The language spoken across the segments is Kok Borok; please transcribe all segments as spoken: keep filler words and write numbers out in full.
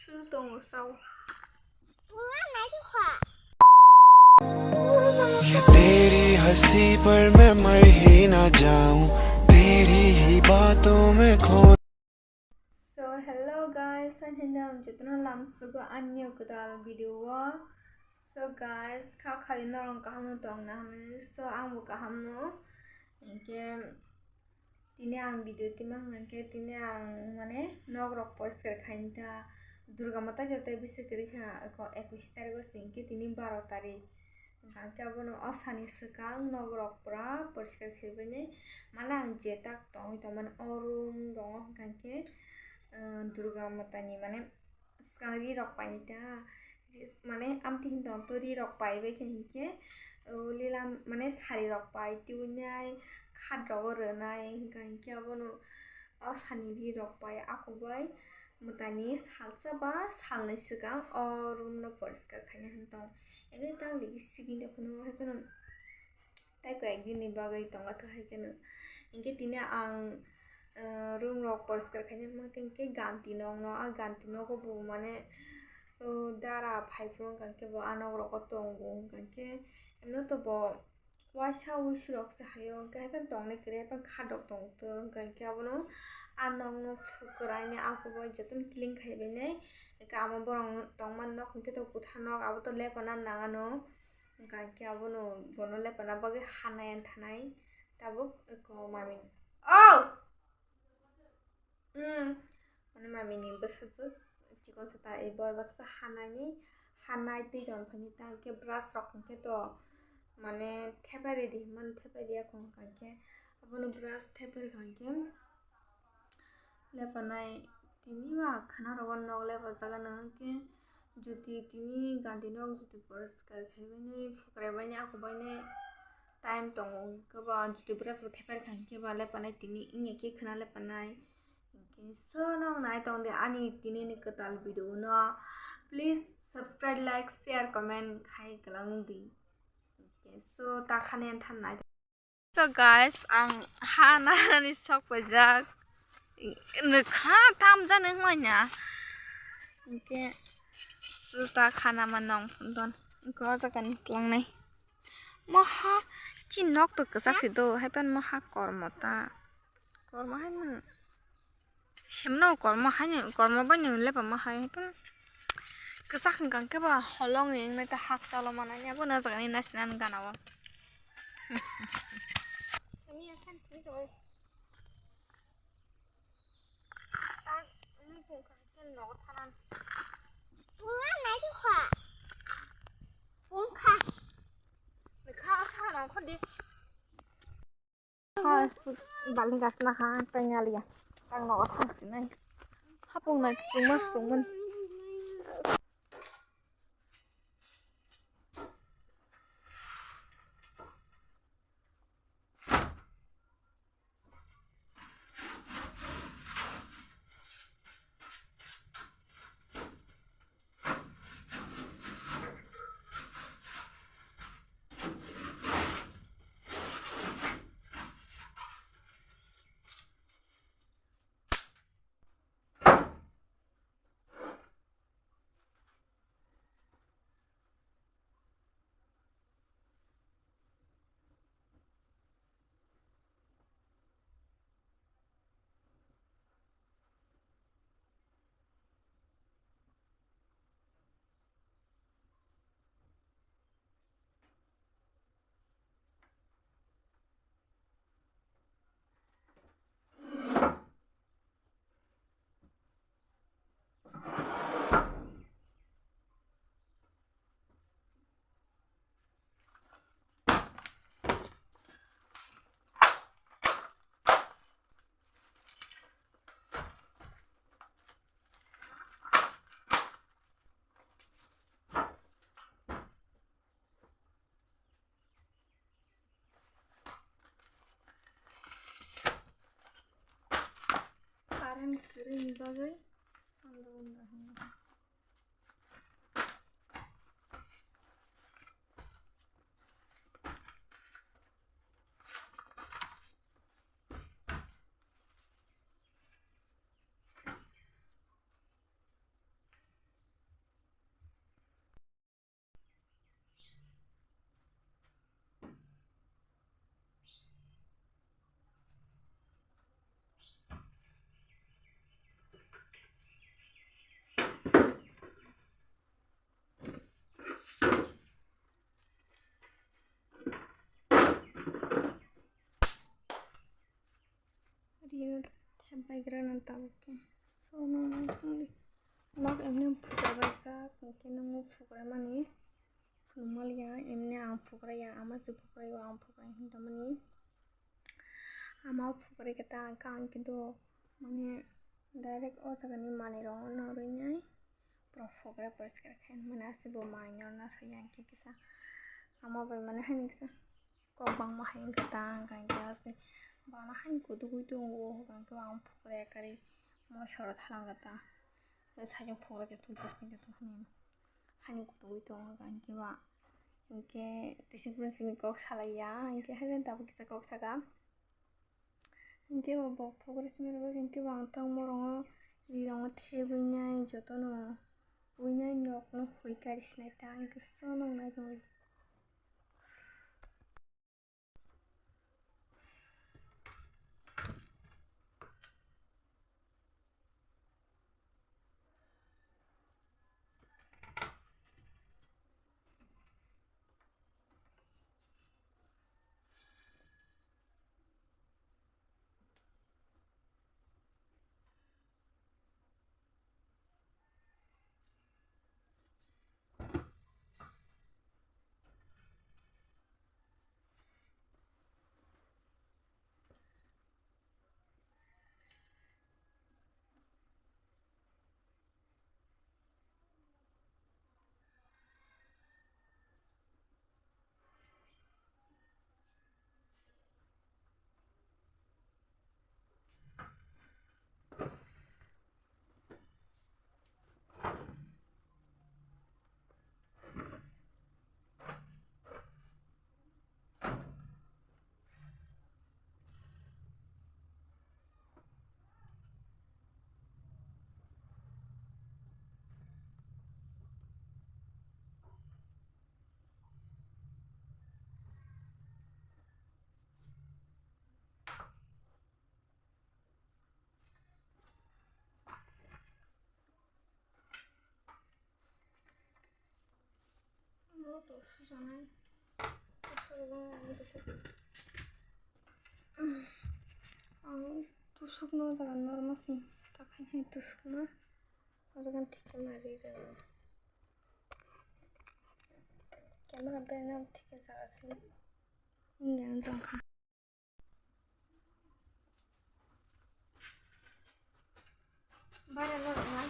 Sul tongo sao. ये तेरी हंसी पर मैं मर ही ना जाऊं, तेरी ही बातों में खो So, hello guys, ang hino ang jotono lamsugo ani kwtal video o. So guys, kha khai norok kaham no tong na hwnwi. So, ang bo kaham no. Hinkhe tini ang video tima hwnkhe tini ang mane nok rok poriskar khaini ta, Durga Mata joto bisi kwrwi kha, eko ekwis tariko se hinkhe tini baro tarik. Hwnkhe abono o sani swkang nok rok pura poriskar khaibainai. Mane ang je tak tongwi tongmani o room rongo hwnkhe, eh, Durga Matani mane swkang ri rok painai ta. Mane amtwi hinwi tongtwi ri rok paibai khe hinkhe, o lila mane sari rok pai tubunai khat rogo rwnai hwnkha hinkhe abono o sani ri rok pai ako bai. Mwtani salsa ba salnwi swkang o room no poriskar khaina hwn tong. Emni tang ligi sigini phano hai phano tei koi ek din ni bagwi tongo thok hai kheno. Hinkhe tini ang, eh, room rok poriskar khaina hwnba khe hinkhe ganti nok no, a ganti nogo bo mane, eh, dara phai phuru hwnka khe bo a nok rogo tongo hwnka khe emno to bo Waisa wuisu rok se hayo, hwnkhe haikhe tongni kwrwi haikhe kha dok tong tong, hwnkhe abono a nokno phukwraini akobo jotono clean khai bainai, hwnkhe amo borok tongmani nok hwnkhe to kwthar nok, abo to lepana nangano, hwnkhe abono bono lepana bagwi hanai thanai tabuk eko mami. Oh! Hmm, mane mami ni bwsajwk chikon sa ta, abo baksa hanai ni, hanai twi tong phani ta, hwnkhe brush rok hwnkhe to mane thepai ridi hwnmani thepai riya kho hwnkha khe, abono brush thepai rikha hwnkhe lepanai tini ba khana rogo nok lepajak ano hwnkhe. Juti tini ganti nok juti poriskar khaibaini, phukraibaini, akobaini time tongo, hwnkhe ba juti brush bo thepai rikha hwnkhe ba lepanai tini wngya khe khwna lepanai. Hwnkhe so nok nai tong di ani tini ni kwtal video no, please subscribe, like, share, comment khai kwlangdi. Hwnkhe so ta khani than nai. So guys, ang ha nani sok paijak. Nukha tam jani wngmanya. Hwnkhe suta khana ma nong don. Hwnkhe o jaga ni tlangnai. Moha chin nok to kwchak si do, haipan moha kormo ta. Kormo hai nang. Semno kormo haino, kormo baino lepama hai, hmm, kwchak hwnkha khe ba holong ni wngnai ta hak chalo manai, abono o jaga ni naisina gana o. Kha, kha, nang khon di. Kha, balni gas na kha, tei naliya. Tang nogo thang sinai. Hapung nai, chungma, chungma. Current kwrwini bagwi. Bini thep bai gra nang tabuk khe. So, nang nang tongdi. Nok emni phugra bai jak, hwnkhe nang phugra mani phunukma liya, emni ang phugra ya, ama se phugra ya, ang phugra ya hinwi tongmani. Ama phugra khe ta ang kha, ang kintu mane direct o jaga ni manwi rok no rwi nai. Pura phugra poriskar khe mane ase bo manwi no na saya hwnkhe kisa. Ama bai mane haino kisa. Kok bangma hai wngkha ta, hwnkha hwnkhe ase bana hai kudugui tongo, hwnkha hwnkhe ang phugra ya karwi mosoro thalang kha ta. Sajung phugra khe twi jas pinto tong hwnwi haino kudugui tongo, hwnkha hwnkhe ba hwnkhe tising prince ni kok salai ya, hwnkhe hai tabuk kisa kok saka. Hwnkhe bo bok phugra simi rwgwi hwnkhe bo ang tongmo rongo ri rongo thebwi nai jotono ui nai nokno hui kari sinai ta, hwnkhe sono nai tongli. Ano to susanai. Ang tusukno jaga normal si takhai hai tusukno. O jaga thik khe mari rw. Camera bena thik khe jaga si. Ini yang tongkha. Bara lo ma.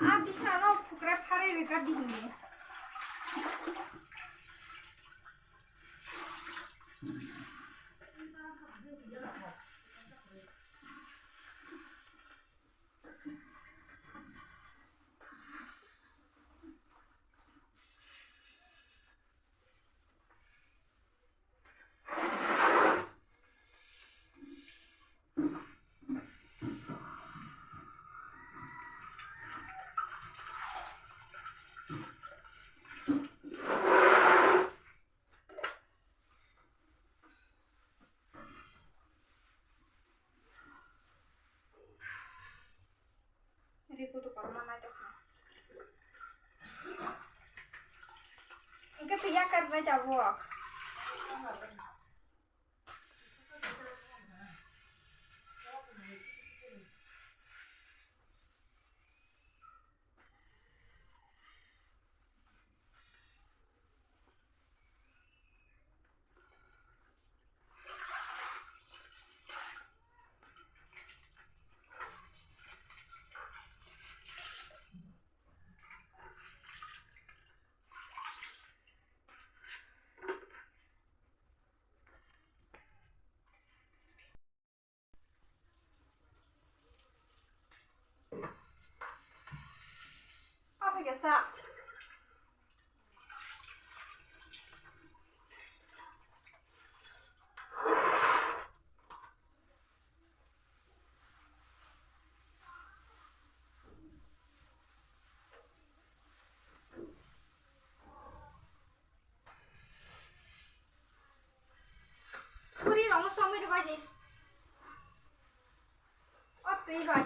A bisna no phukra phare rega dihini. Ri kutu korma nai tokma. Engke tu yakar nai jabo. Puri rong somoi rwbai di. O twi bai.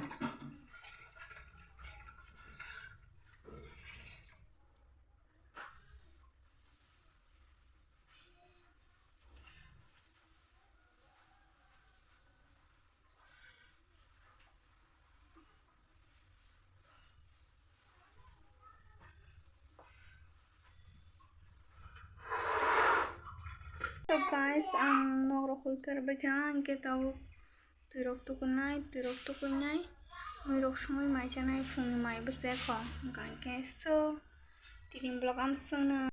So guys, ang nok rok hui kar baikha, hingke tabuk twi rok tukunai, twi rok tukunai, mui rok songwi mai chanai, phungni mai bo chekho, hingke so tini vlog amswkno.